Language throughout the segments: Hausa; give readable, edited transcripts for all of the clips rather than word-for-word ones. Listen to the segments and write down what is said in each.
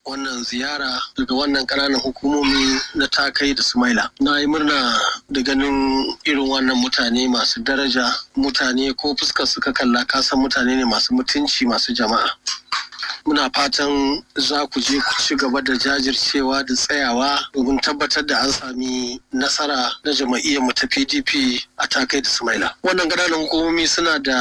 Wannan ziyara daga wannan ƙananan hukumomi na Takai da Sumaila. Na yi murna da ganin irin wannan mutane masu daraja, mutane ko fuskar suka kalla kasan mutane ne masu mutunci, masu jama'a. Muna fatan za ku je ku ci gaba da jajircewa da tsayawa domin tabbatar da an sami nasara na jama'iyyar mu ta PDP a Takai da Sumaila. Wannan ƙananan hukumomi suna da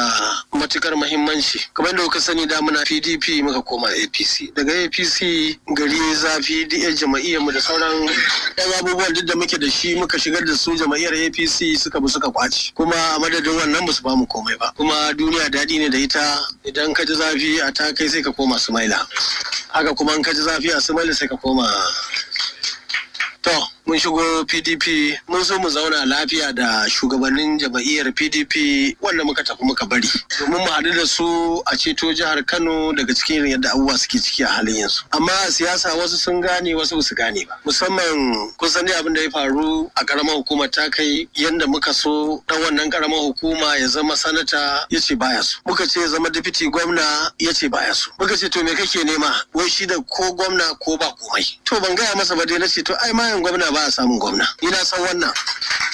matukar muhimmanci. Kamar da kuka sani, da muna PDP muka koma APC. Daga APC gari zafi, da jama'iyyar mu da sauran yan abubuwan duk da muke da shi muka shigar da su jama'iyyar APC, suka bi suka kwaci. Kuma a madadin wannan ba su bamu komai ba. Kuma duniya daɗi ne da ita, idan ka ji zafi a Takai sai ka koma Sumaila. Haka kuma in ka ji zafi a Sumaila sai ka koma. To, mun shigo PDP, mun so mu zauna lafiya da shugabannin jam'iyyar PDP wanda muka tafi muka bari, domin mu haɗu da su a ceto jihar Kano daga cikin yadda abubuwa suke ciki a halin yanzu. Amma a siyasa wasu sun gane, wasu ba su gane ba. Musamman kun san dai abin da ya faru a ƙaramar hukumar Takai, yadda muka so ɗan wannan ƙaramar hukuma ya zama sanata, ya ce baya so. Muka ce ya zama deputy gwamna, ya ce baya so. Muka ce, "To me kake nema?" Wai shi da ko gwamna ko ba komai. To ban gaya masa ba dai, na ce to ai mayan gwamna ba a samun gwamna. Ni na san wannan.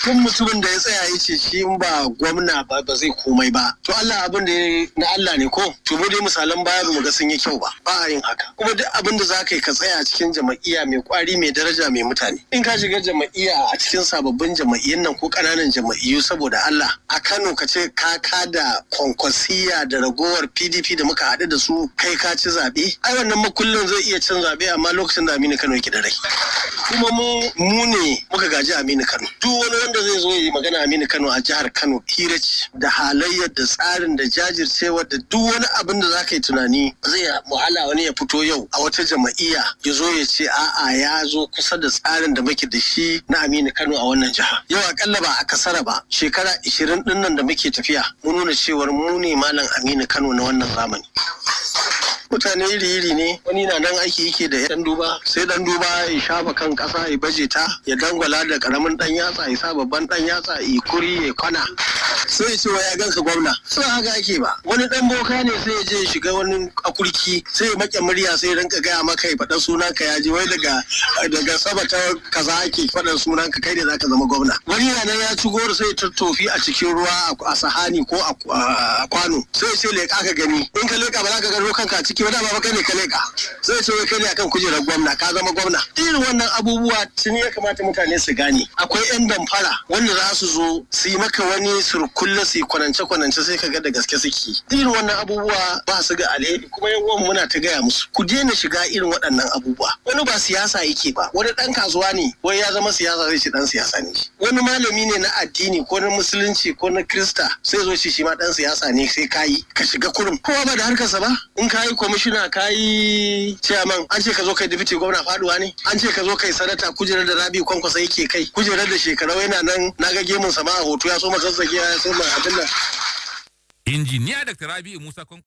Tun mutumin da ya tsaya ya ce shi in ba gwamna ba ba zai komai ba. To Allah, abin da na Allah ne ko? To mu dai misalan baya ba mu ga sun yi kyau ba. Ba a yin haka. Kuma duk abin da za ka yi, ka tsaya cikin jama'iyya mai kwari, mai daraja, mai mutane. In ka shiga jama'iyya a cikin sababbin jama'iyyun nan ko ƙananan jama'iyyu, saboda Allah a Kano ka ce ka kada Kwankwasiya da ragowar PDP da muka haɗu da su, kai ka ci zaɓe. Ai wannan makullin zai iya cin zaɓe, amma lokacin da Aminu Kano yake da rai. Kuma mu ne muka gaji Aminu Kano. Duk wani wanda zai zo yi magana Aminu Kano a jihar Kano hira ce, da halayyar da tsarin da jajircewa da duk wani abin da za ka yi tunani, zai wahala wani ya fito yau a wata jama'iyya ya zo ya ce a'a, ya zo kusa da tsarin da muke da shi na Aminu Kano a wannan jiha. Yau akalla ba a kasara ba shekara 20 din nan da muke tafiya, mun nuna cewar mu ne Malam Aminu Kano na wannan zamani. Mutane iri-iri ne. Wani na nan aiki yake da dan duba, sai dan duba ya shafa kan kasa, ya baje ta, ya dangwala da karamin dan yatsa, ya sa babban dan yatsa, ya kuri, ya kwana, sai ya ce wa ya ganka gwamna. Sai haka ake ba. Wani dan boka ne, sai ya je ya shiga wani akurki, sai ya make murya, sai ya rinka gaya maka, ya faɗa sunan ka, ya ji wai daga sama ta kaza ake faɗan sunan ka, kai ne zaka zama gwamna. Wani na nan ya ci goro, sai ya tattofi a cikin ruwa a sahani ko a kwano, sai ya ce leƙa ka gani. In ka leƙa ba za ka gano kanka a ciki ba, dama ba kai ne ka leƙa. Sai ce wai kai ne akan kujerar gwamna, ka zama gwamna. Irin wannan abubuwa tuni ya kamata mutane su gane akwai yan damfara wanda za su zo su yi maka wani surkulle, su yi kwanance kwanance, sai ka ga da gaske suke. Irin wannan abubuwa ba su ga alheri. Kuma yan uwan muna ta gaya musu, ku daina shiga irin waɗannan abubuwa. Wani ba siyasa yake ba, wani ɗan kasuwa ne, wai ya zama siyasa, zai ce ɗan siyasa ne. Wani malami ne na addini, ko na Musulunci ko na Krista, sai zo shi ma ɗan siyasa ne, sai kayi ka shiga kurum. Kowa ba da harkarsa ba. In kayi kwamishina, kayi chairman, an ce ka zo kai deputy gwamna, faduwa ne? An ce ka zo kai sanata, kujerar da Rabi Kwankwasa yake kai, kujerar da shekarau yana nan, na ga gemun sama a hoto ya so zazzage, ya so abin nan. Injiniya Dr. Rabi'u Musa.